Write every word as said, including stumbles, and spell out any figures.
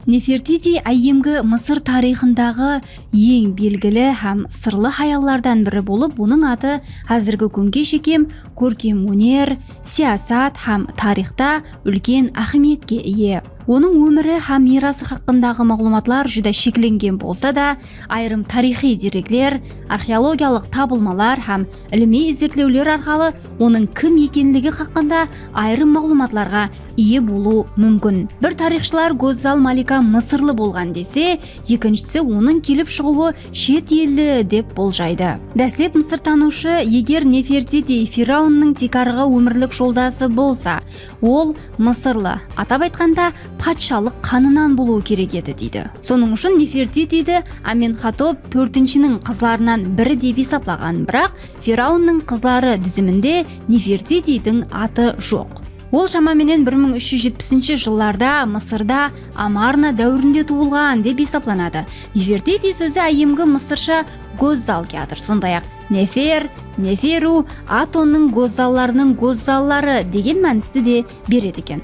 Nefertiti áyyemgi Mısır tariyxındaǵı eń belgili hám sırlı hayallardan biri bolıp, onıń atı házirgi kúnge shekem kórkem óner, siyasat hám tariyxta úlken áhmiyetke iye. Onıń ómiri hám miyrası haqqındaǵı maǵlıwmatlar júdá sheklengen bolsa da, ayırım tariyxıy derekler, arxeologiyalıq tabılmalar hám ilimiy izertlewler arqalı onıń kim ekenligi haqqında ayırım maǵlıwmatlarǵa iye bolıwı múmkin. Bir tariyxshılar Gózzal malika mısırlı bolǵan dese, ekinshisi onıń kelip shıǵıwı shet elli dep boljaydı. Dáslep mısırtanıwshı, eger Nefertiti firawnnıń tiykarǵı ómirlik joldası bolsa, ol mısırlı, atap aytqanda, patshalıq qanınan bolıwı kerek edi, deydi. Sonıń ushın Nefertitidi Amenxotep tórtinshiniń qızlarınan biri dep esaplaǵan, biraq firawnnıń qızları diziminde Nefertitidiń atı joq. Ol shama menen bir mıń úsh júz jetpisinshi jıllarda Mısırda Amarna dáwirinde tuwılǵan dep esaplanadı. Nefertiti sózi áyyemgi mısırsha gózzal kiyatır, sonday-aq, Nefer, Neferu, Atonnıń gózzallarınıń gózzalları degen mánisti de beredi eken.